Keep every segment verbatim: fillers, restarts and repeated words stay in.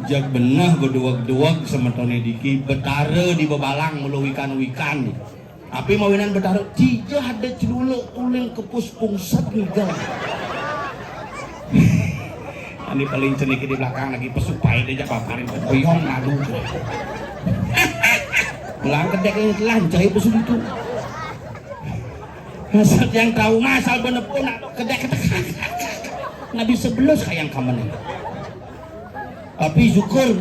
Jak beneh gedeweg-deweg semetoné diki, betara di bebalang mula wikan-wikan. Tapi mawinan betara, cija ada celuluk tuling kepus pungset ngiga. Ini paling cenik di belakang lagi pesupai dia jak paparin, beyong malu. Pulang kedek ini telah jahit pesu itu. Asal yang trauma, asal benepo nak kedek kedek. Nabi sebelus kayang kamen ini. Tapi syukur,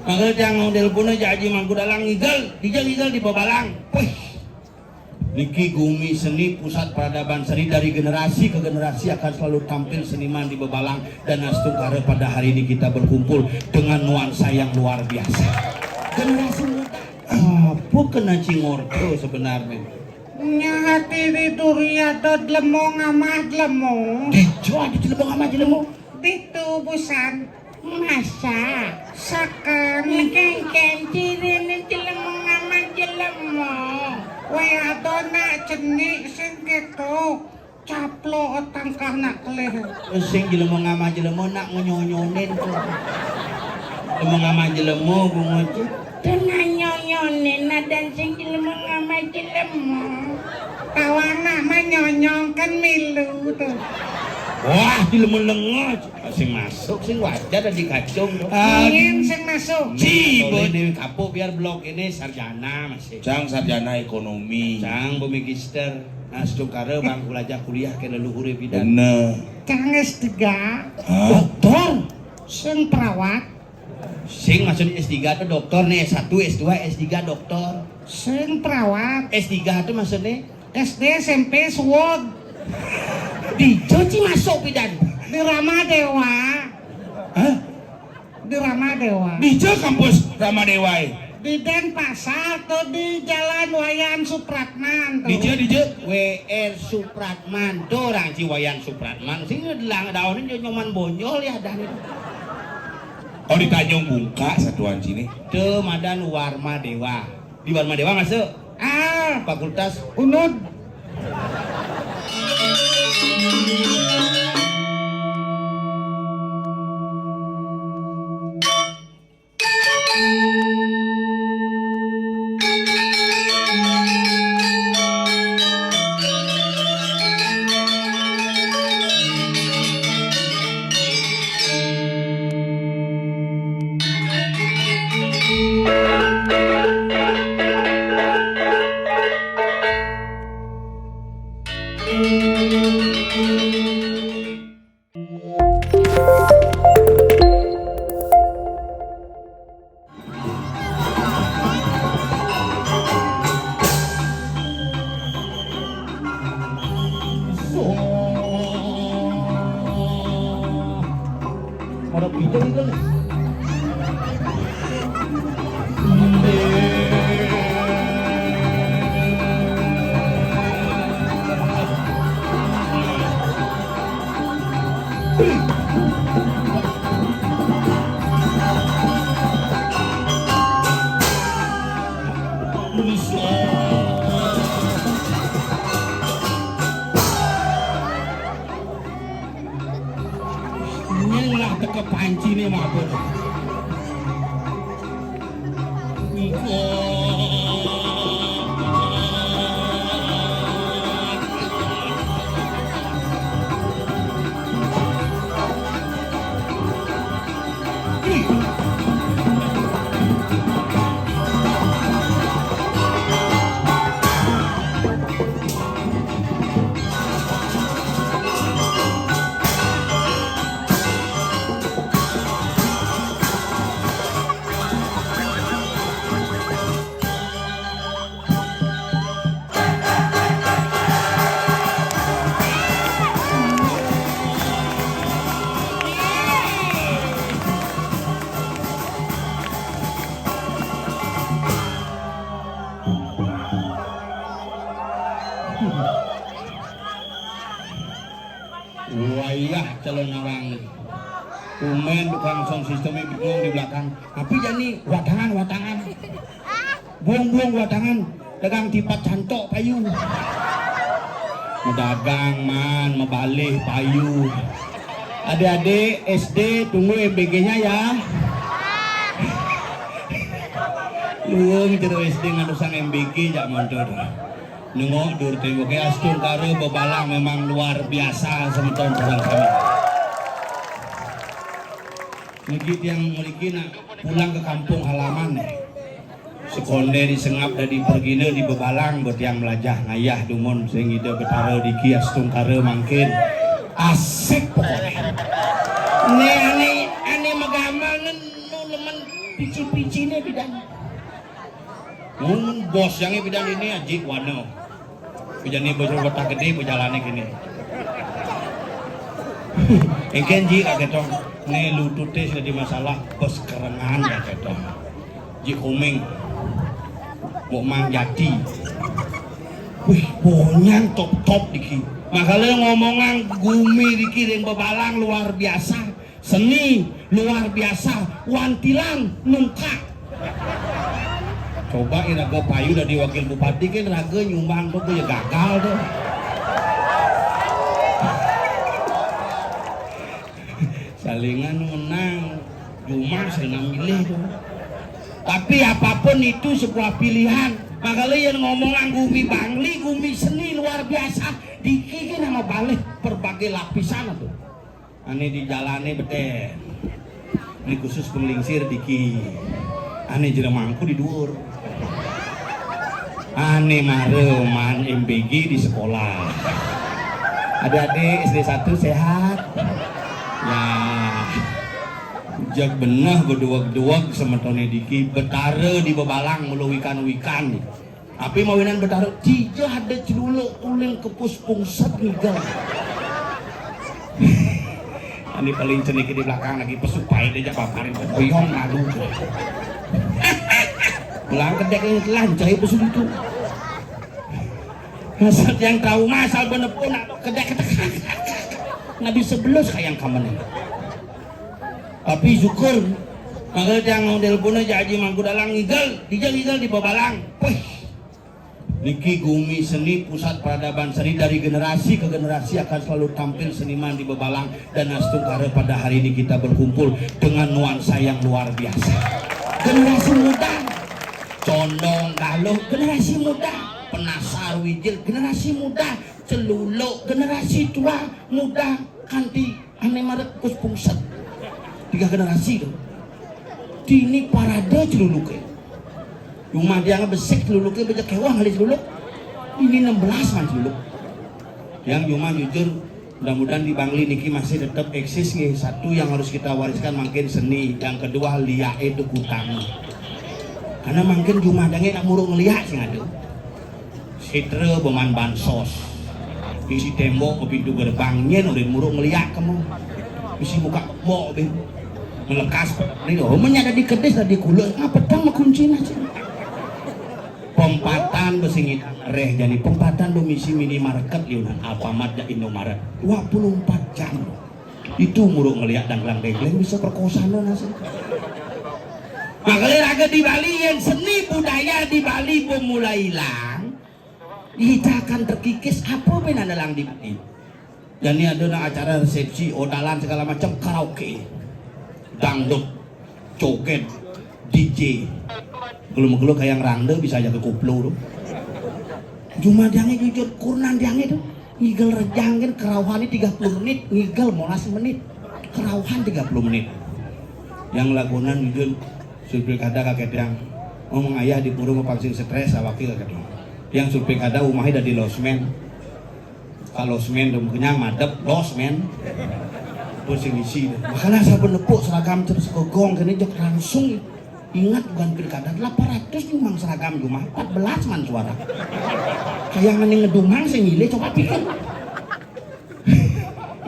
maka yang nelpon aja Haji Mangku Dalang ngigel, dija ngigel di Babalang. Wih, niki gumi seni, pusat peradaban seni, dari generasi ke generasi akan selalu tampil seniman di Babalang dan Astungkara pada hari ini kita berkumpul dengan nuansa yang luar biasa. Generasi muda. Apa kena cingor tu sebenarnya? Nya hati di duri ada delemo ngamah delemo. Dijo ada delemo ngamah delemo. Ditu busan. Masa? Saka. Ngengken ciri ni jelema ngamah jelema. Weh, ada nak cenik sing gitu. Caplo tangkah nak kelih. Sing jelema ngamah jelema nak ngenyonyonin tu. Jelema ngamah jelema bungut tu. Tengah nyonyonin nadan sing jelema ngamah jelema. Kawan nak manyonyong kan milu tu. Wah, jelema lenga. Sing masuk, sing wajar dan dikacung tu. Ah, Ingin sing masuk. Ji, Boleh boleh. Dewi Kapuk biar blok ini sarjana masih. Cang sarjana ekonomi. Cang magister. Nah, sedungkara bang belajar kuliah ke leluhur bidan. Bener. Cang S tiga. Hah? Doktor. Sing perawat. Sing maksud S tiga tu doktor nih, S satu, S dua, S tiga doktor. Sing perawat. S tiga tu maksudnya? S D, S M P, suweg. Dijo ci masuk bidan. Di Rama Dewa. Hah? Di Rama Dewa. Dijo kampus Rama Dewa, eh? Di Denpasar tu di Jalan Wayan Supratman tu. Dijo, dijo. W R Supratman tu orang ci Wayan Supratman. Sing delang daun ini nyoman bonyol ya dah ni. Oh, di Tanjung Bungka satuan sini. Tu madan Warma Dewa. Di Warma Dewa masuk. Ah, Fakultas Unud. Nyeng lah teka panci ni mabuk. Wayah calon orang. Tumen tukang sound system bingung di belakang. Tapi jani watangan, watangan. Buang-buang watangan. Dagang tipat cantok payu. Medagang man, mebalih payu. Adik-adik S D tunggu M B G-nya ya. Wong jero S D ngantos sang M B G jak montor. Nengok dur temboknya astungkara bebalang memang luar biasa semeton sareng sami. Niki tiang mriki nak pulang ke kampung halaman nih. Sekonde di sengap dadi pergina di bebalang, bo tiang melajah ngayah dumun sing Ida Betara diki astungkara mangkin. Asik pokoknya. Ane ane ane megamel nen nu lemen pici-picine bidang. Mun bos yang bidang ini aji wana. Bidang ini bos kota gede bejalane kini. Engken ji kakek tong. Ne lutute sudah di masalah bos kerengan kakek tong. Ji komeng. Bok mang jati. Wih, bonyan top-top diki. Makanya ngomongan gumi diki yang bebalang luar biasa. Seni luar biasa, wantilan nungkak. Coba iraga payu dadi wakil bupati kan raga nyumbang tuh ya gagal tuh. Salingan menang, cuma salingan milih tuh. Tapi apapun itu sebuah pilihan. Makanya yang ngomongan gumi Bangli, gumi seni luar biasa. Diki nama balik berbagai lapisan tuh. Ane di jalane beten. Ini khusus penglingsir diki. Ane jeremangku di dhuwur. Ane mare man M B G di sekolah. Adik-adik S D satu sehat? Ya. Jak beneh beduweg-duweg semetone diki betara di bebalang mula wikan-wikan. Api mawinan betara, jija ada celuluk uling kepus pungset ngigal. Ini paling cenik di belakang lagi pesupai dia jak paparin beyong malu. Pulang kedek ini lancai pesu itu. Asal yang trauma asal benepun nak kedek kedek. Nabi sebelas kayang kamen ini. Tapi syukur, maka yang mau telepon aja Haji Mangku Dalang ngigal, dia ngigal di Babalang. Wih, niki gumi seni, pusat peradaban seni, dari generasi ke generasi akan selalu tampil seniman di Bebalang dan Astungkara. Pada hari ini kita berkumpul dengan nuansa yang luar biasa. Generasi muda, condong galuh, generasi muda, penasar wijil, generasi muda, celuluk, generasi tua, muda, kanti, ane marek kus pungset. Tiga generasi tuh. Dini parade celuluke. Rumah dia besik celuluke, beja kewah kali celuluk. Ini enam belas man celuluk. Yang cuma jujur, mudah-mudahan di Bangli niki masih tetap eksis nggih. Satu yang harus kita wariskan mungkin seni, yang kedua liake itu kutang. Karena mungkin jumah dange nak muruk ngeliak sing ada. Sitra beman bansos. Isi tembok ke pintu gerbang nyen udah muruk ngeliak kamu. Isi muka bok bin. Melekas. Ini oh, menyada di kedis tadi kulo ngapa tang kunci nasi. Pempatan besingit reh jadi pempatan do misi minimarket liunan Alfamart ya Indomaret dua puluh empat jam. Itu muruk ngeliat dangklang dengkleng bisa perkosaan lo nasi. Makanya raga di Bali yang seni budaya di Bali pemula hilang, kita akan terkikis apa pun ada lang di Bali. Jadi ada nak acara resepsi, odalan segala macam karaoke, dangdut, joget, D J. Kalau kalau kayak rangda bisa aja ke koplo tu. Cuma dia jujur kurnan dia tu. Ngigel rejang kan kerauhan ni tiga puluh menit, ngigel molas menit. Kerauhan tiga puluh menit. Yang lagunan jujur supir kada kakek yang ngomong ayah di purung pangsing stres awake kakek. Yang supir kada umahnya dari losmen. Kalau semen tu kenyang madep, losmen. Pusing isi tu. Makanya saya penepuk seragam terus kegong kena jok langsung. Ingat bukan pilkada delapan ratus nyumbang seragam cuma empat belas man suara. Kayak ngene ngedumang saya milih coba pikir.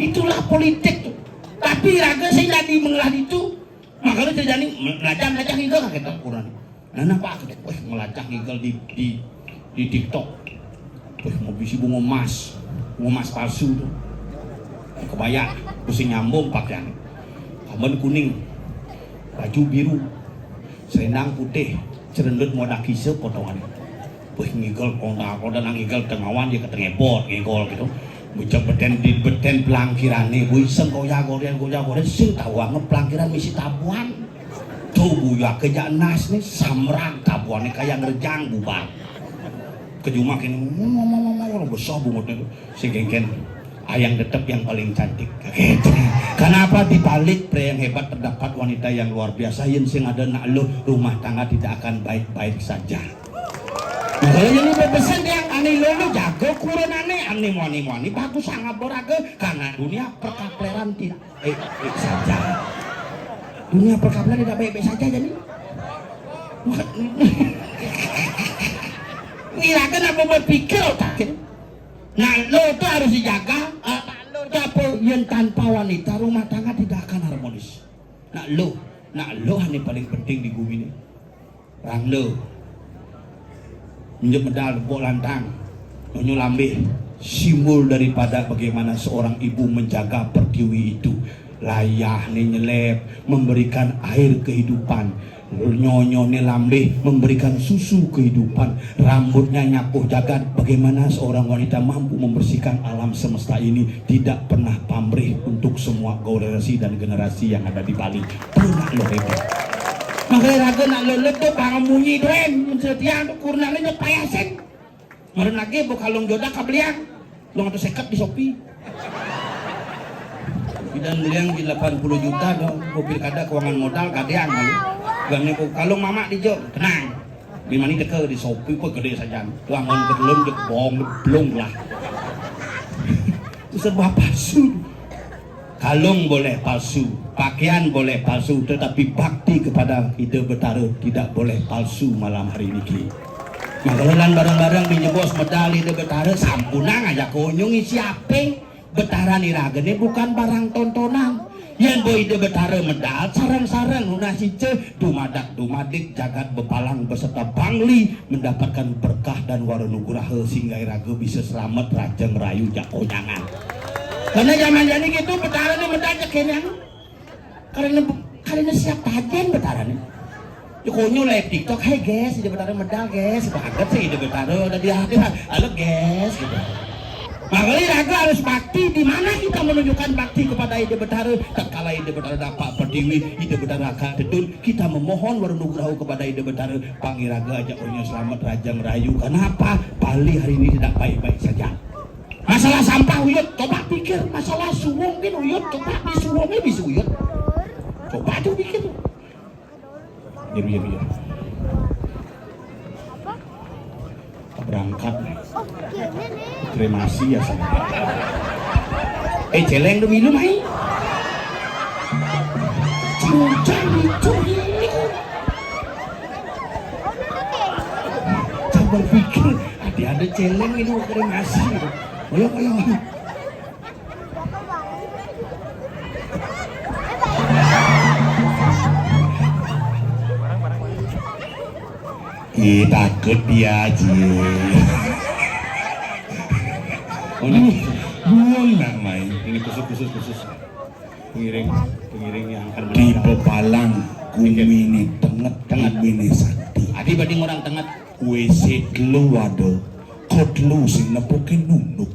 Itulah politik tu. Tapi raga saya jadi mengelah itu. Makanya terjadi melajah-melajah itu kakek tak kurang. Nah, nampak aku, wah, melacak ngigel di, di, di TikTok. Wah, mau bisi bunga emas, bunga emas palsu tu. Kebaya, mesti nyambung pakaian. Kaban kuning, baju biru, selendang putih, cerendut moda kisa potongan. Wah, ngigel konda, konda nang ngigel tengawan dia ketengebot, ngigel gitu. Bocah beten di beten pelangkirane, bu iseng koya goren, koya goren, sing tahu anget pelangkiran misi tabuan. Tuh buya kejak nas nih, samrang kabuannya kayak ngerjang bubar. Kejumak ini, ngomong-ngomong, besar bungutnya tuh. Si Gengken, ayang tetep yang paling cantik. Gitu. Kenapa di balik pria yang hebat terdapat wanita yang luar biasa? Yang sing ada nak lo, rumah tangga tidak akan baik-baik saja. Nah, kalau ini berpesan yang aneh lo, lo jago kurun aneh, aneh wani-wani, bagus sangat boraga, karena dunia perkapleran tidak baik-baik saja. Dunia perkapleran tidak baik-baik saja, jadi. Iraga nak berpikir otak. Nah, lo itu harus dijaga. Ah, lo itu apa? Yang tanpa wanita, rumah tangga tidak akan harmonis. Nak lo, nak lo ini paling penting di bumi ini. Rangda. Injek medal, bok lantang. Nyonya lambih. Simbol daripada bagaimana seorang ibu menjaga pertiwi itu. Layah nih nyelep, memberikan air kehidupan. Nyonya nih lambih, memberikan susu kehidupan. Rambutnya nyapuh jagat. Bagaimana seorang wanita mampu membersihkan alam semesta ini? Tidak pernah pamrih untuk semua generasi dan generasi yang ada di Bali. Pernah lo hebat. Makanya raga nak lelet tuh, bangun munyi duen, setiang tuh kurunannya payasin. Kemarin lagi bu kalung jodak kabelian, dua ratus seket di Shopee. Bidan belian di delapan puluh juta dong, mobil kada keuangan modal kadeang malu. Gangnya bu kalung mamak di jo, tenang. Di mana teka di Shopee kok gede saja. Tuangan ke belum je kebong belum lah. Serba palsu. Kalung boleh palsu, pakaian boleh palsu, tetapi bakti kepada Ida Betara tidak boleh palsu malam hari niki. Maka lan bareng-bareng dinyebos medal Ida Betara, sampunang aja konyong isi apeng. Betara niragene bukan barang tontonan. Yen bo Ida Betara medal, sareng-sareng nunas ica, dumadak-dumadik jagat bepalang beserta Bangli mendapatkan berkah dan wara nugraha sehingga iraga bisa selamat raja ngerayu jak konyangan. Karena zaman jani gitu, Betara ni medal je kene anu. Karena, karena siap tajen Betara ni. Ya konyo live TikTok, "Hai guys, Ida Betara medal guys." Banget sih Ida Betara, udah dia, dia, "Halo guys," gitu. Makanya raga harus bakti. Di mana kita menunjukkan bakti kepada Ida Betara? Tatkala Ida Betara dapat pertiwi, Ida Betara akan tedun, kita memohon wara nugraha kepada Ida Betara. Pangiraga aja punya selamat raja ngerayu. Kenapa? Bali hari ini tidak baik-baik saja. Masalah sampah uyut, coba pikir. Masalah suwung kan uyut, coba di suwungnya bisa uyut. Coba tuh pikir. Biar, biar, biar. Berangkat. Kremasi ya sana. Eh, celeng demi lu mai. Cucang itu ini. Coba pikir, ada ada celeng ini kremasi. Ayo, ayo. Ih, takut dia, Ji. Oh, ini khusus. Buang nak main. Ini khusus, khusus, khusus. Pengiring, pengiring yang akan di menendang. Pepalang gumine tenget, tenget. Gumine sakti. Adi banding orang tenget. W C telu ada, kot lu sing nepukin nunduk.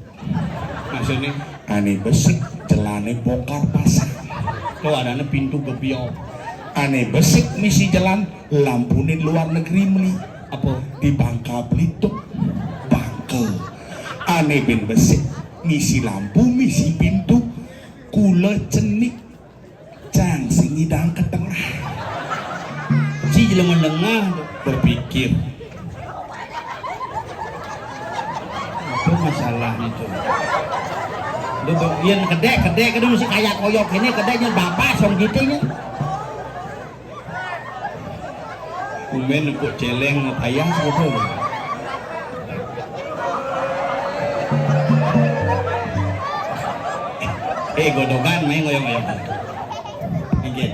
Maksudnya? Ane besik, celane bongkar pasang. Lo adane pintu gebyok. Ane besik misi jalan, lampune luar negeri meli. Apa? Di Bangka Belitung. Bangka. Ane ben besik, misi lampu, misi pintu. Kula cenik. Cang sing ngidang ke tengah. Ci jelema nengah berpikir. Apa masalah itu? Lu ber-, yen kedek, kedek, kedek mesti kayak koyok ini, kedeknya bapak song gitu nya. Kumen empuk celeng payah sebetulnya. Eh, godongan main ngoyong-ngoyong. Inggih.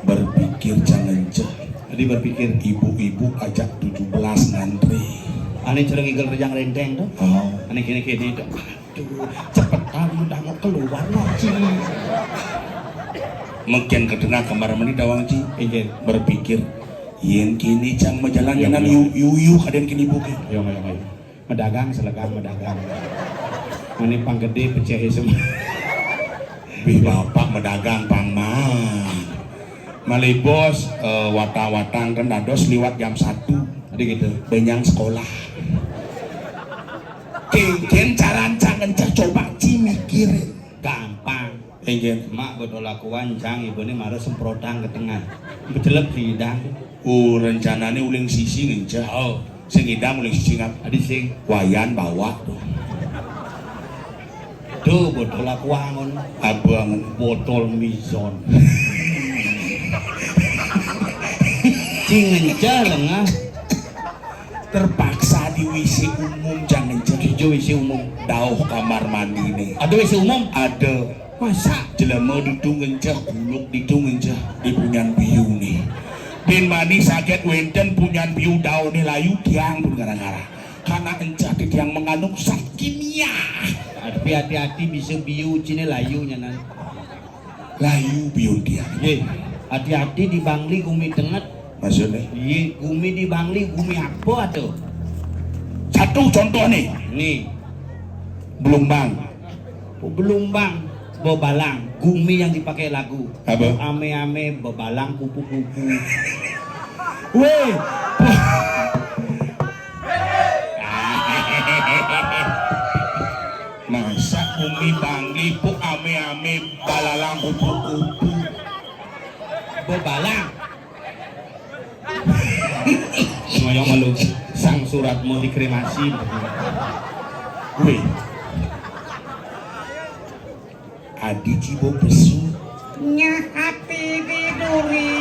Berpikir jangan ceh. Jadi berpikir ibu-ibu ajak tujuh belas ngantri. Ane cereng igel rejang renteng tuh. Oh. Ane kene-kene tuh. Duh, cepetan udah mau keluar loh, Ci. Mungkin ke tengah kamar mandi dawang, Ci. Inggih. Berpikir, yen kini cang majalan. Iya, dengan iya. Yu, yu, yu, kadang kini buki. Iya, iya, iya. Medagang, selegang, medagang. Mani pang gede, pecah semua. Bih bapak medagang, pang mah. Malih bos, eh, watang-watang kan dados liwat jam satu. Adi gitu. Benyang sekolah. Kéngkén caran cang enceh, coba ci mikirin. Gampang. Kéngkén. Mak betul lakuan cang ibuné mara semprotang ke tengah. Becelep sidang. Oh, rencanané uling sisi ngenceh. Oh. Sing idam uling sisi ngap. Adi sing. Wayan bawa tuh. Tuh, botol aku angon. Abang botol mizon. Cing ngenceh lengah. Terpaksa di W C umum, jangan jadi W C umum. Dauh kamar mandi nih. Ada W C umum? Ada. Masa? Jelema ditu ngenceh, kuluk ditu ngenceh, di punyan biu nih. Bin mani saget wénten punyan biu dauh nih layu tiang pun gara-gara. Karena encah titiang mengandung zat kimia. Tapi hati-hati bisa biu cine layu nyanan. Layu biu tiang. Ye, hati-hati di Bangli gumi tenget. Maksudnya? Iye, gumi di Bangli, gumi apa tuh? Satu contoh nih. Nih. Belumbang. Belumbang, bebalang, gumi yang dipakai lagu. Apa? Ame-ame, bebalang, kupu-kupu. Weh. Masa gumi Bangli, puk ame-ame, balalang, kupu-kupu. Bebalang. Ngoyong malu sang surat mau dikremasi. Wih. Adi cibo pesu. Nyah ati di duri.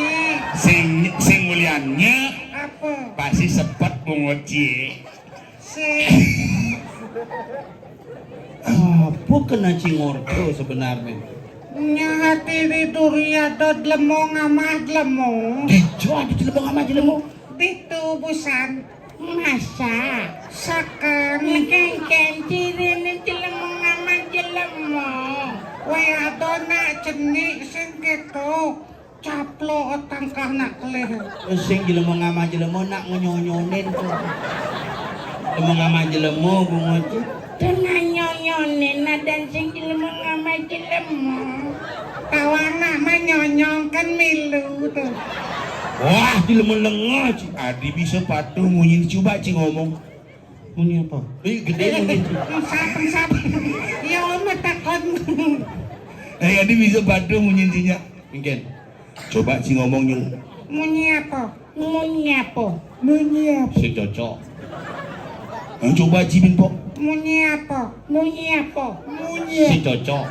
Sing sing muliannya. Apa? Pasti sepet bungut cie. Sing. Apa kena cingorto sebenarnya? Nyah ati di duri ada dlemo ngamah dlemo. Dijo ada dlemo ngamah dlemo. Ditu busan. Masa? Sakan. Ngekengken cirine dlemo ngamah dlemo. Weh ada nak cenik sing gitu. Caplok tangkah nak kelih. Sing jelema ngamah jelema nak ngenyonyonin tuh. Jelema ngamah jelema bungut. Tengah nyonyonin adan sing jelema ngamah jelema. Kawan nak menyonyong kan milu tuh. Wah, jelema lengah, Ci. Adi bisa patuh munyin, coba, Ci, ngomong. Munyi apa? Ih, gede munyin, Ci. Engsap, engsap. Ya, Om, takon. Eh, Adi bisa patuh munyin, Ci, nya. Mungkin. Coba, Ci, ngomong, Nyul. Munyi apa? Munyi apa? Munyi apa? Si cocok. Yang coba, Ci, bin, Pok. Munyi apa? Munyi apa? Munyi. Si cocok.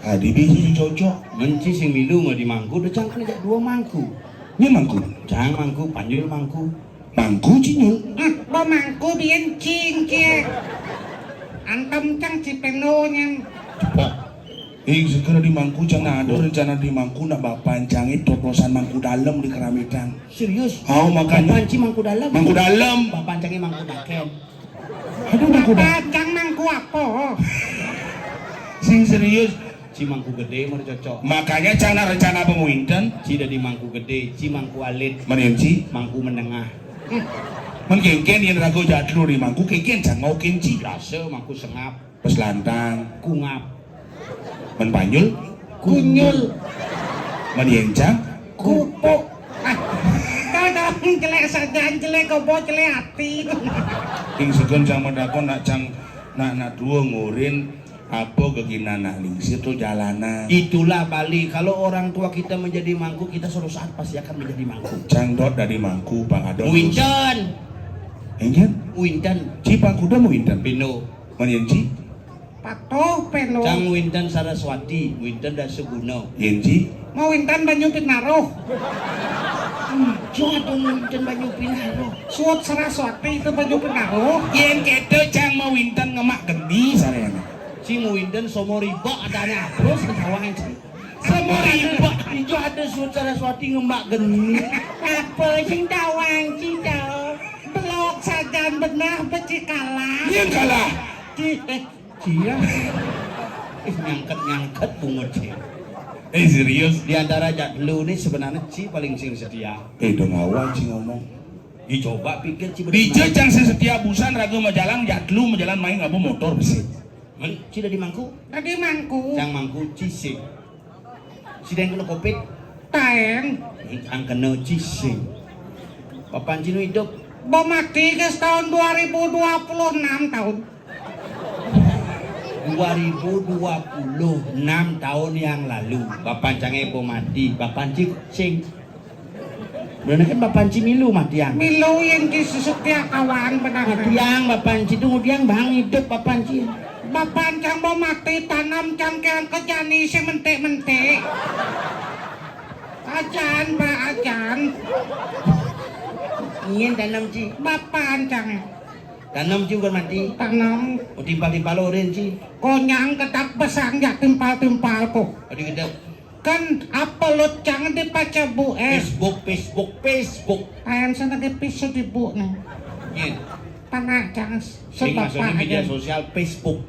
Adi bisa si cocok. Menci sing milu mau di mangku, udah cang kena jak dua mangku. Ini mangku. Cang mangku, panjul mangku. Mangku, Ci, Nyul. Hmm, ba mangku bien cing kie. Antem cang cipeno nyang. Cepok. Ing segera di mangku, cang ada rencana di mangku, nak bapan cangit totosan mangku dalam di Keramitan. Serius? Oh, makanya. Bapan ci mangku dalam? Mangku dalam. Bapan cangit mangku daken. Aduh, mangku daken. Bapan cang mangku apa? Sing serius. Ci mangku gede mau cocok. Makanya cang nak rencana apa mau inten? Ci dari mangku gede, ci mangku alit. Mana yang ci? Mangku menengah. Men kengken yang ragu jadlu di mangku kengken cang mau kenci. Biasa mangku sengap. Pas lantang. Kungap. Men panjul? Kunyul. Men yencang? Kupuk. Ah, kau dong jelek saja, jelek kau bawa jelek hati. Ing segun cang medakon nak cang nak nak dua ngurin apa geginan nak lingsir tuh jalanan. Itulah Bali. Kalau orang tua kita menjadi mangku, kita suatu saat pasti akan menjadi mangku. Cang dot dari mangku, Bang Adon. Winten. Enggak? Winten. Ci Pak Kuda mau winten. Pino. Manyen ci? Patuh peno. Cang winten Saraswati, winten Dasaguna. Yen ci? Mau winten banyu pinaruh. Ijo ada winten banyu pinaruh. Suwut Saraswati itu banyu pinaruh. Yen keto cang mau winten ngemak geni sarena. Ci mau winten somo riba adanya terus ketahuan ci. Somo riba. Ijo ada suwut Saraswati ngemak geni. Apa sing tawang ci tau? Belok sajan benah becikalah. Yen kalah. Ci, eh, Cia. Ih, nyangket-nyangket bungut, Ci. Eh, serius? Di antara jak telu nih sebenarnya Ci paling sing setia. Eh, dong awal Ci ngomong. Dicoba pikir Ci bener. Dija cang sing setia busan raga majalan jak telu majalan main ngaba motor besi. Men, Ci dadi mangku? Dadi mangku. Cang mangku Ci sih. Sidang kena covid. Taén. Kang kena cising. Bapan Ci nu idup? Bo mati geus tahun dua ribu dua puluh enam tahun. Dua ribu dua puluh enam tahun yang lalu, Bapan Cangé bo mati, Bapan Ci sing. Bener kan Bapan Ci milu matian? Milu yang Ci susuk tiakawan benar. Matian Bapan Ci, tunggu tiang bang idup Bapan Ci. Bapan Cang bo mati, tanam Cang keang kejani si mentik-mentik. Ajan, ba ajan. Ingin tanam Ci. Bapan Cang. Tanam Ci ukur mati. Tanam. Oh, timpal-timpal urin Ci. Konyang ketak besang ya timpal-timpal kok. Adi gedek. Kan upload Cang di pacabu eh. Facebook, Facebook, Facebook. Ayam sana di pisu di bu nih. Yin. Tanah Cang. Ini maksudnya media sosial Facebook.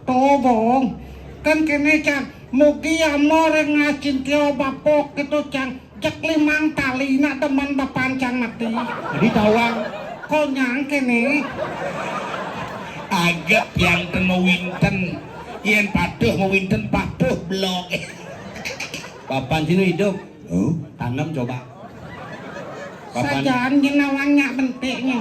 Tobong. Kan kene Cang. Mugi amor ngacintio bapok gitu Cang. Jek limang tali nak demen Bapan Cang mati. Jadi tawang. Konyang kene. Agak yang ten mewinten. Yen patuh mewinten patuh blok. Bapan Ci nu idup. Oh. Tanem coba. Bapan. Sajaan jenawang nyak mentiknya.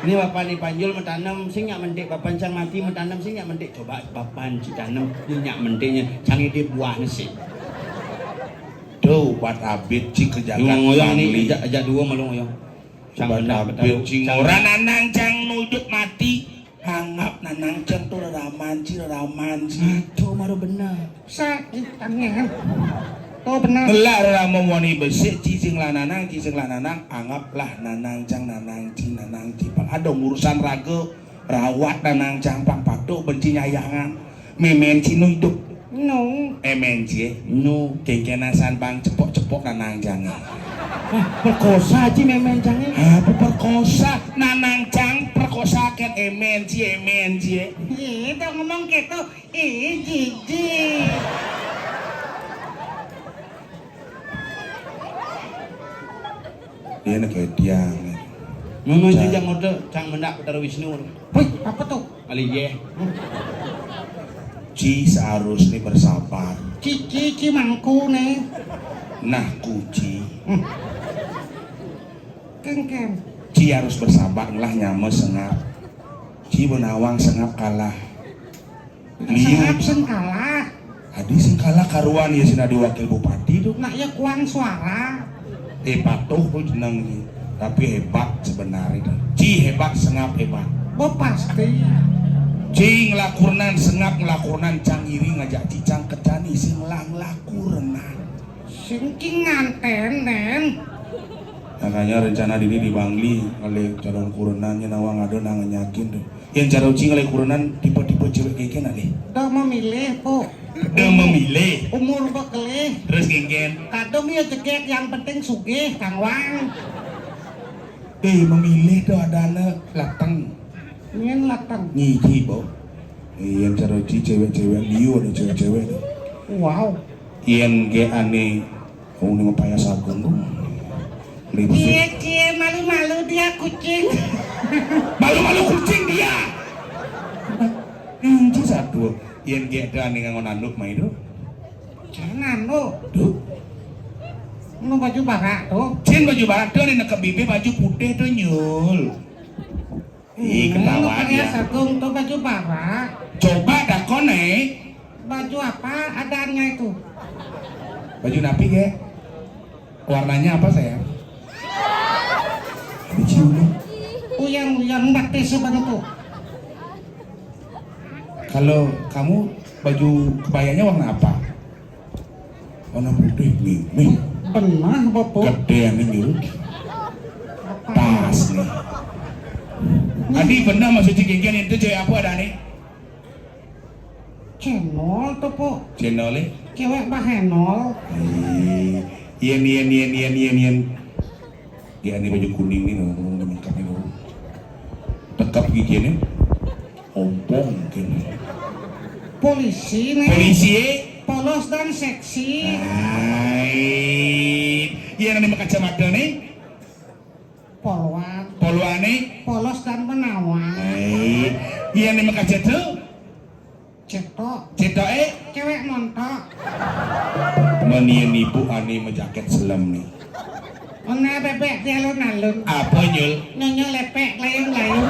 Ini Bapan Ci Panjul mentanem sing nyak mentik, Bapan Cang mati mentanem sing nyak mentik. Coba Bapan Ci tanem, ini nyak mentiknya. Cang ini buahnya sih. Tuh, buat abit Ci kerjakan. Lu ngoyong nih, ajak, ajak dua malu ngoyong. Cang buat abit Ci ngoran nanang Cang nu idup mati. Anggap nanang Cang tuh reraman Ci, reraman Ci. Nah, tuh baru bener. Sa, ih, tangnya. Tuh bener. Ngelak reraman wani besik, Ci sing lah nanang, Ci sing lah nanang. Anggaplah nanang Cang, nanang Ci, nanang Ci. Pang ada urusan raga, rawat nanang Cang pang patuh benci nyayangan. Memen Ci nu idup. Nu. Emen Ci, eh. Nu. Kengkenasan bang cepok-cepok nanang Cang, eh. Ah, perkosa Ci memen Cang, eh. Ah, perkosa nanang Cang, perkosa kan emen Ci, emen Ci, eh. Iya, udah ngomong gitu. Ih, jijik. Dia nak kayak tiang. Mama Cang. Ci Cang Oda, Cang Mendak Betara Wisnu. Wih, apa tuh? Kali ye. Ci seharusnya bersabar. Ci, ci, ci mangku nih. Nah, kuci. Hmm. Kengken. Ci harus bersabar ngelah nyama sengap. Ci menawang sengap kalah. Liu. Sengap sengkala. Adi sengkala karuan ya sing adi wakil bupati tuh. Nak ya kuang suara. Eh, patuh tuh jeneng ni. Tapi hebat sebenarnya tuh. Ci hebat, sengap hebat. Bo pasti. Ci ngelakurnan, sengap ngelakurnan, Cang iri ngajak Ci Cang kejani sing ngelah ngelakurnan. Sing ki nganten, Den. Makanya rencana dini di Bangli, ngalih calon kurenan, nya nawang ada nang nyakin tuh. Yang cara uci ngalih kurenan tipe-tipe cewek keke ngalih. Dah memilih, Po. Dah memilih. Umur bekelih. Terus kengken. Kadung ya jegek, yang penting sugih, Kang Wang. Eh, memilih tuh ada anak lateng. Nyen lateng. Ngiji, Bo. Yang cara uci cewek-cewek liu ada cewek-cewek tuh. Wow. Yang ge ane Oh, ini mah payah sagung tuh. Lipstick. Cie, cie, malu-malu dia kucing. Malu-malu kucing dia. Inci satu. Yen gek ada nih ngangon anduk mah itu. Jangan anduk. Tuh. Lu baju barak tuh. Cin baju barak tuh nih nekep bibir baju putih tuh nyul. Ih, hmm, ketawa dia. Sagung tuh baju barak. Coba dakon, eh. Baju apa adanya itu? Baju napi, ge? Warnanya apa, sayang? Dicium. Uyang-uyang batis sebentuk. Kalau kamu baju kebayanya warna apa? Warna putih mimih. Benah, Bapak. Gede yang nyuruh. Pas nih. Adi bener maksud Ci Genggen itu cewek apa ada nih? Cendol tuh, Pok. Cendol, eh? Cewek bahenol. Iya, iya, iya, iya, iya, iya, iya. Dia ini baju kuning nih, ngomong lengkap nih, ngomong. Tekap gigi nih. Ompong mungkin. Polisi nih. Polisi, eh? Polos dan seksi. Hai. Iya, yang pakai kacamata nih. Polwan. Polwane. Polos dan menawan. Hai. Iya, yang pakai kacamata. Cetok. Cetok, eh? Cewek montok. Menian ibu ane majaket selem ni. Ana bebek di alun-alun. Apa, Nyul? Nyonya lepek layung-layung.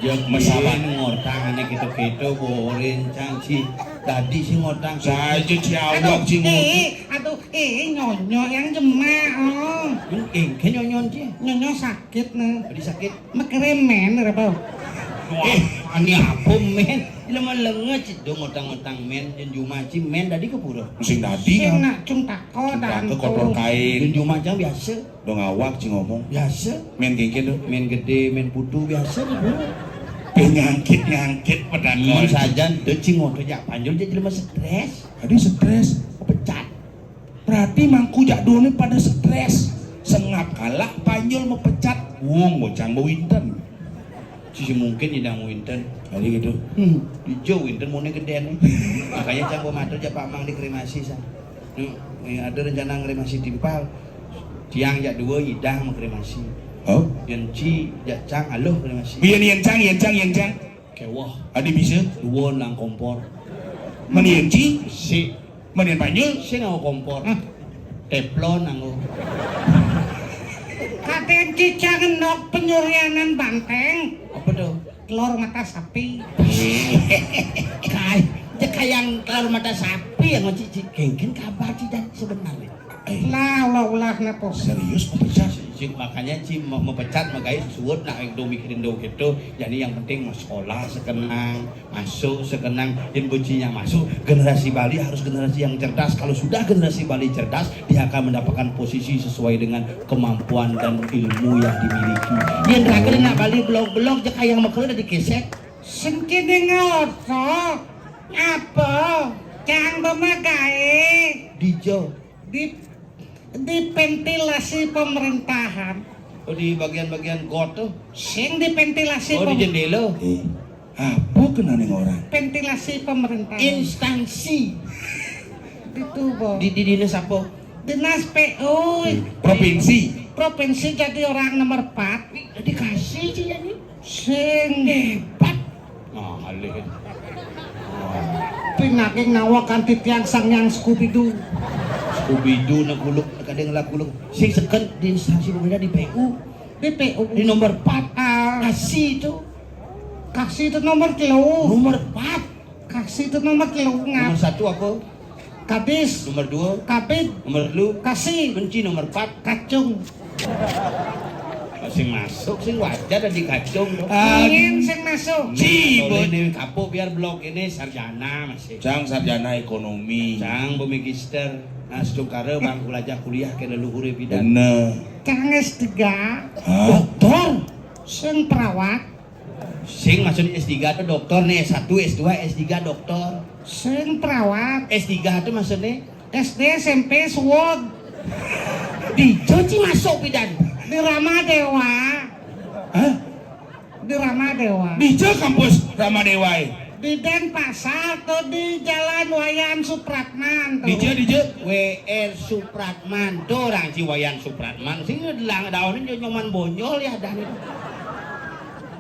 Jek mesaban ngortang ane kito-kito boring cang ci. Dadi si ngortang. Saja ci awak ci ngortang. Eh, aduh, eh, nyonya yang jemak, oh. Eh, ke nyonya ci? Nyonya sakit, nah. Dadi sakit. Makere men, ora apa? Eh, ani apa men? Ila malenga ci dong ngortang-ngortang men, yen jumah ci men dadi ke pura. Sing dadi. Sing nak cung tako. Cung tako kotor kain. Yen jumah cang biasa. Dong awak ci ngomong. Biasa. Men kengken tu. Men gede, men putu biasa tu. Penyakit-nyakit pedang. Mun sajan tu ci ngoto jak panjul jadi jelema stres. Adi stres. Pecat. Berarti mangku jak duo ni pada stres. Sengap kalah panjul mepecat. Wong bocang bawinten. Sisi mungkin nyidang wenten. Kali gitu. Hmm. Ijo wenten mone gedene. Makanya cang bematur jak Pak Mang dikremasi sa. Nih, nih, ada rencana ngremasi timpal. Tiang jak dua nyidang mengkremasi. Oh? Yen ci jak cang aluh kremasi. Iya nih, yen cang, yen cang, yen cang. Kewah. Adi bisa? Dua nang kompor. Meni yen ci? Si. Meni yen panjul? Si nang kompor. Hah? Teflon nang. Katen cicang nok penyurianan banteng. Apa tuh? Telur mata sapi. Kai, cek kayang telur mata sapi yang cici kengken kabar tidak sebenarnya. Eh. Lah, ulah-ulah napa? Serius mepecat? Ci, makanya ci me- mepecat magai suwut nak do mikirin do gitu. Jadi yang penting mau sekolah sekenang, masuk sekenang, yen bocinya masuk, generasi Bali harus generasi yang cerdas. Kalau sudah generasi Bali cerdas, dia akan mendapatkan posisi sesuai dengan kemampuan dan ilmu yang dimiliki. Yen rakyat nak Bali belok-belok, jek kayang mekel udah dikesek. Sing kene ngoto. Apa? Cang bemagae. Dijo. Di, di ventilasi pemerintahan. Oh, di bagian-bagian got tuh. Sing di ventilasi. Oh, di pem- jendela. Eh, apa kenane orang? Ventilasi pemerintahan. Instansi. Di tubuh. Di, di dinas apa? Dinas P U. Provinsi. Provinsi jadi orang nomor empat. Jadi kasih sih ya nih. Sing hebat. Nah, alih. Pinaking nawa kanthi tiang sang yang Scooby-Doo. Scooby-Doo nak kuluk, kadang lah kuluk. Sing seken di instansi pemerintah di P U. Di P U. Di nomor empat. Ah. Kasih itu. Kasih itu nomor telu. Nomor empat. Kasih itu nomor telu, ngap. Nomor satu apa? Kadis. Nomor dua? Kabid. Nomor telu? Kasih. Benci nomor empat? Kacung. Sing masuk, sing wajar dan dikacung dong. Ah, sing masuk. Ci, boleh nih, kapuk biar blok ini sarjana masih. Cang sarjana ekonomi. Cang bumi magister. Nah, sedungkara bang belajar kuliah ke leluhure bidan. Bener. Cang S tiga. Hah? Doktor. Sing perawat. Sing maksudnya S tiga tuh doktor nih, S satu, S dua, S tiga doktor. Sing perawat. S tiga tuh maksudnya? S D, S M P, suwod. Dijo ci masuk bidan. Di Rama Dewa. Hah? Di Rama Dewa. Dijo kampus Rama Dewa. Di Denpasar atau di Jalan Wayan Supratman tuh. Dijo, dijo. W R Supratman. Tuh orang ci Wayan Supratman. Sing ngedelang daun ini nyoman bonyol ya dah nih.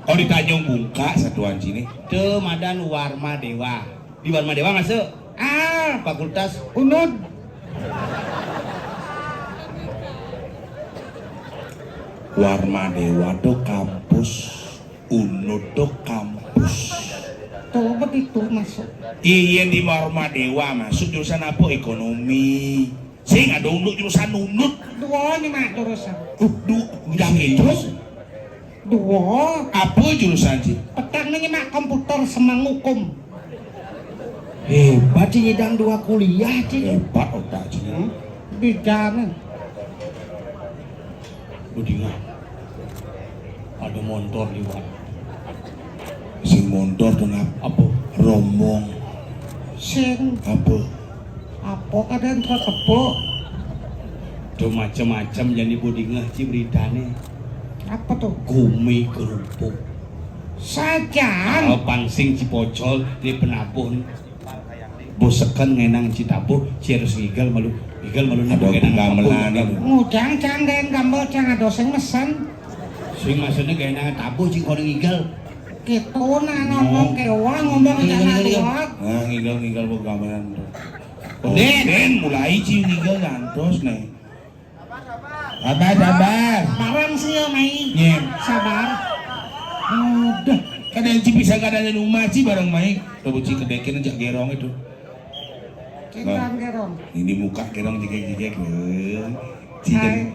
Oh, di Tanjung Bungka satuan sini. Teu madan Warma Dewa. Di Warma Dewa masuk? Ah, Fakultas Unud. Warma Dewa tuh kampus, Unud tuh kampus. Tuh begitu masuk. Iya, di Warma Dewa masuk jurusan apa? Ekonomi. Sing ada unduk jurusan unduk. Dua nih mak jurusan. Uh, du, jam itu. Dua. Apa jurusan ci? Petang nih mak komputer semang hukum. Hebat ci nyidang dua kuliah ci. Hebat otak ci. Hmm? Bidan. Budingan. Ada montor liwat. Sing montor tuh ngap apa? Rombong. Sing apa? Apa kadang kok tepuk? Tuh macam-macam jadi budingan ci beritane. Apa tuh? Gumi kerupuk. Sajan. Kalau pangsing ci pocol di penabuh nih. Boseken ngenang ci tabuh, ci harus ngigel malu. Ngigel malu. Ada ngenang gamelan. Ngujang cang gaen gambel cang ada sing mesen. Sing maksudnya gaen tabuh ci kono ngigel. Gitu nah ngomong ke orang ngomong ke anak luar. Nah, ngigel-ngigel kok gamelan tuh. Den, Den, mulai ci ngigel ngantos nih. Sabar, sabar. Barang sih ya, Mai. Nyen. Sabar. Udah. Kadang ci bisa kadang rumah ci bareng Mai. Coba ci kedekin aja gerong itu. Nah, gerong. Ini muka gerong jegek-jegek. Eh, ci Hai.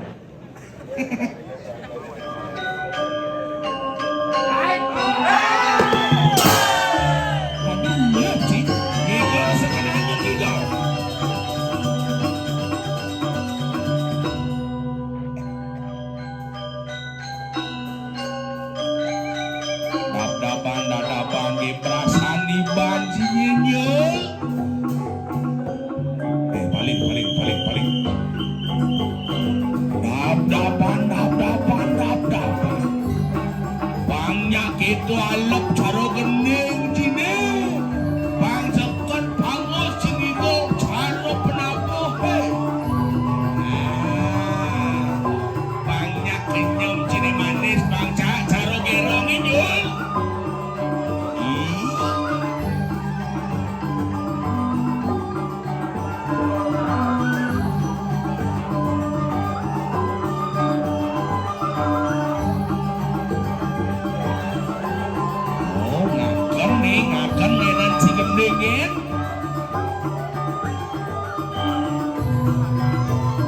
Dadaban-dadaban di perasaan di banjir. Eh, paling, paling, paling, paling. Dap-dapan, dap-dapan, dap-dapan. Pang nyakitu alep cara gending cine. Pang seket pangos cinigo cara penabuh, hei. Nah, pang nyakenyem cine manis, pang ca-, cara gerong injul. Ih. Oh, ngaken nih, ngaken ngenan si gending, ya.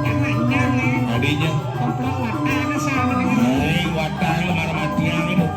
Anaknya nih. Tadinya. Koplo watana sama dengan. Hai, watang lu marmatiang itu.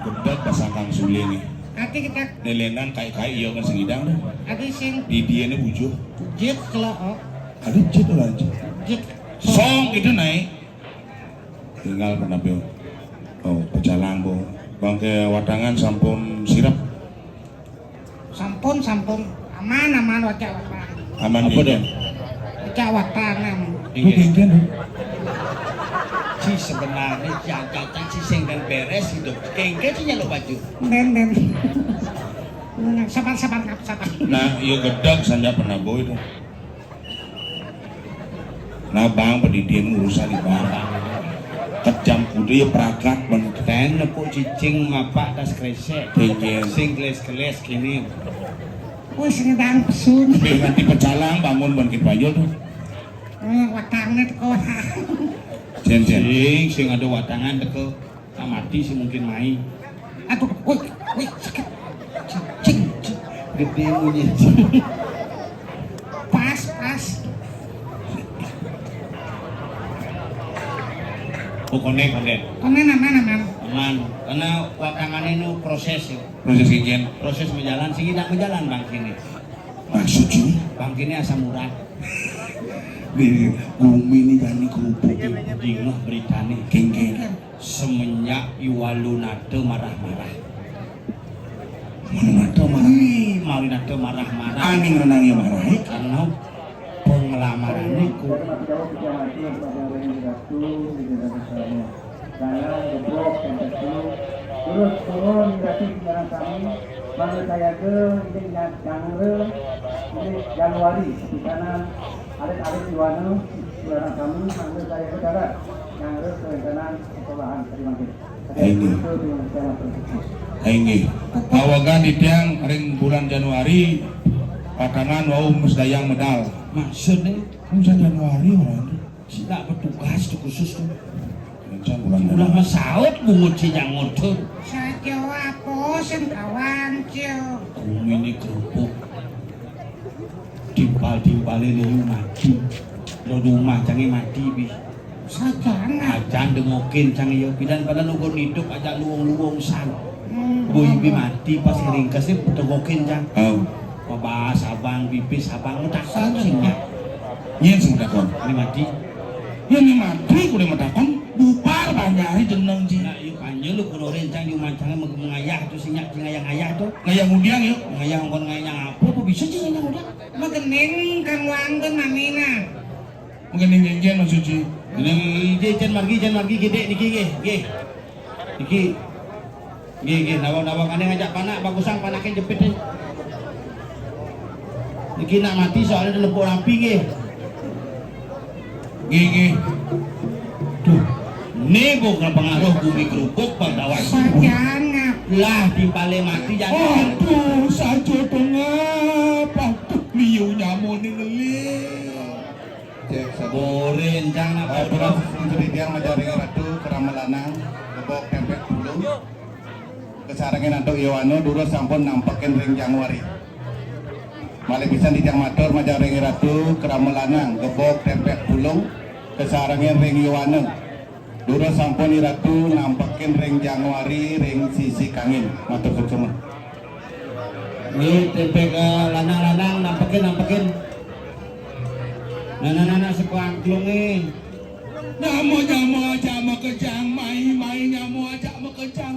Gedeg pasang Kang Sule nih. Ati kita. Lelenan kai-kai iya kan sengidang dah. Ati sing. Di dia nih bujuh. Jit kalau, oh. Ada jit lah, jit. Jit. Song itu naik. Tinggal penabe. Oh, pecalang, Bu. Bangke watangan sampun sirep. Sampun, sampun. Aman, aman, wacak, wacak. Aman. Apa dia? Wacak, wacak, aman. Iya. Itu kengken, Bu. Si sebenarnya jaga kan si sing dan beres hidup. Kengken si nyeluk baju. Den, den. Sabar, sabar, sabar. Nah, iya gedeg sanja penabe itu. Nah, Bang, pendidian urusan di Bang. Jam kudu ya pragat ben keten. Nepuk cicing mapak tas kresek. Sing geles-geles kene. Wis ngedang pesun. Nganti pecalang bangun ben kit payul tuh. Hmm, watangnya teko. Jen, jen. Sing, sing ada watangan teko. Mati sih mungkin mai. Aduh, wih, wih, sakit. Cing, cing. Gede munyi. Pas, pas. Oh, konek, konek. Konek aman, aman. Aman. Karena watangannya ini proses ya. Proses kikian. Proses menjalan, sih tidak menjalan bang kini. Maksud sini? Bang kini asam urat. Di bumi ini jadi kerupuk. Dingeh beritane. Kengkeng. Semenjak Iwalunata marah-marah. Iwalunata marah. Wih, Iwalunata marah-marah. Aning renang ya marah, eh? Karena pengelamaran niku. Dalam gebrok dan terus turun gratis barang kami. Mangga saya ke ini nyangre ini Januari di sana alit-alit Iwana barang kami mangga saya ke darat nyangre kerencanaan sekolahan. Terima kasih. Inggih. Inggih. Pawagan titiang ring bulan Januari, patangan wau mesdayang medal. Maksudnya? Bulan Januari orang itu. Sida petugas tuh khusus tuh. Rencang bulan Januari. Ulah masaut bungut si jangut tuh. Saja apa sing kawan, Cil? Bumi ini kerupuk. Timpal-timpale liu mati. Lo rumah cange mati bi. Sajana. Ajan dengokin cang iya. Pidan pada lugon hidup ajak luwung-luwung san. Hmm. Boy bi mati pas ngeringkes ni dengokin cang. Oh. Mabahas abang, pipis abang, matakon sing nyak. Nyen sing matakon. Ini mati. Ya ini mati kudu matakon. Bubar banyak hari jeneng ji. Nah, iya panjang lu kudu rencang di umah cang mengayah tuh sing nyak, sing ngayah-ngayah tuh. Ngayah ngudiang ya. Ngayah ngkon ngayah apa, apa bisa sih ngayah ngudiang? Magening kang wangken namina. Magening jengjen maksud si. Gening ije jen margi, jen margi gede niki nggih, nggih. Niki. Nggih, nggih, nawang-nawang ane ngajak panak bagusang panake jepit nih. Niki nak mati soalnya udah lepuk rapi nggih. Nggih, nggih. Duh, ini bukan pengaruh bumi kerupuk bang dawat. Sajana. Lah timpale mati jangan. Aduh, sajo tengah. Aduh, liu nyamone ngeling. Cek satu. Borin cang nak. Ayo, terus untuk titiang majaring ratu kerama lanang gebok tempek pulung. Kesarengin antuk Yowana durus sampun nampekin ring Januari. Malih pisan titiang matur majaring ratu kerama lanang gebok tempek pulung kesarengin ring Yowana. Durus sampun Iratu nampekin ring Januari ring sisi kangin. Matur suksma. Nggih, tempek, eh, lanang-lanang nampekin, nampekin. Nah, nah, nah, nah, sekuat klunge. Nyama-nyama aja makejang, mai-mai nyama aja makejang.